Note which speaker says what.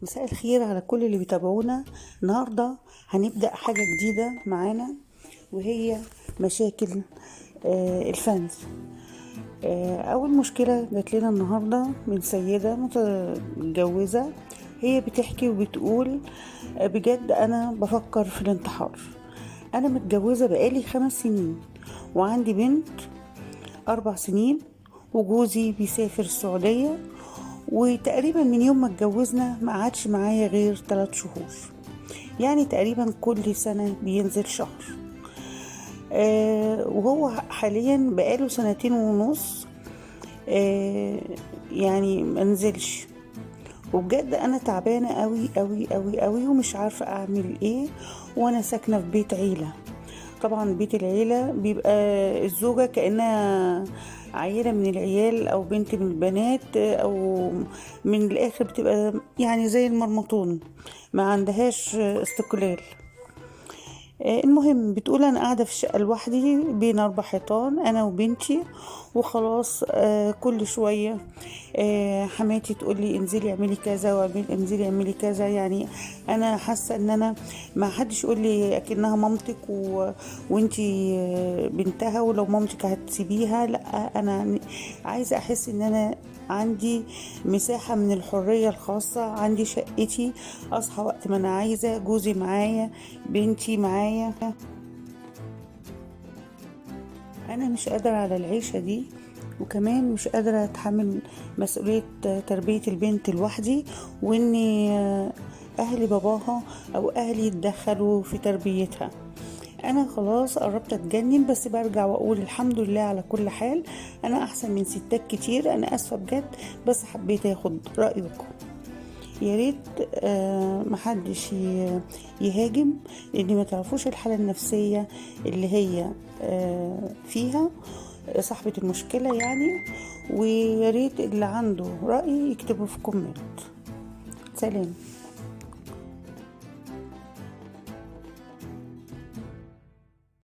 Speaker 1: مساء الخير على كل اللي بيتابعونا. النهاردة هنبدأ حاجة جديدة معانا، وهي مشاكل ال fans. أول مشكلة جات لنا النهاردة من سيدة متجوزة، هي بتحكي وبتقول بجد أنا بفكر في الانتحار. أنا متجوزة بقالي 5 سنين وعندي بنت 4 سنين، وجوزي بيسافر السعودية، وتقريبا من يوم ما اتجوزنا ما قعدش معايا غير 3 شهور، يعني تقريبا كل سنة بينزل شهر. وهو حاليا بقاله 2.5 سنين، يعني ما نزلش. وبجد انا تعبانة قوي قوي قوي قوي ومش عارفة اعمل ايه. وانا ساكنة في بيت عيلة، طبعا بيت العيلة بيبقى الزوجة كأنها عيلة من العيال او بنت من البنات، او من الاخر بتبقى يعني زي المرمطون، ما عندهاش استقلال. المهم بتقول انا قاعدة في الشقة لوحدي بين 4 حيطان انا وبنتي وخلاص. كل شوية حماتي تقول لي انزلي اعملي كذا وانزلي اعملي كذا. يعني انا حاسة ان انا ما حدش يقول لي اكنها مامتك وانتي بنتها، ولو مامتك هتسيبيها. لا، انا عايزة احس ان انا عندي مساحة من الحرية الخاصة، عندي شقتي، اصحى وقت ما انا عايزة، جوزي معايا، بنتي معايا. انا مش قادرة على العيشة دي، وكمان مش قادرة اتحمل مسؤولية تربية البنت لوحدي، واني اهل باباها او اهلي يتدخلوا في تربيتها. انا خلاص قربت اتجنن، بس برجع واقول الحمد لله على كل حال، انا احسن من ستات كتير. انا اسفة بجد، بس حبيت اخد رأيكم. يا ريت محدش يهاجم، لان ما تعرفوش الحالة النفسية اللي هي فيها صاحبة المشكلة يعني. ويا ريت اللي عنده رأي يكتبه في comment. سلام.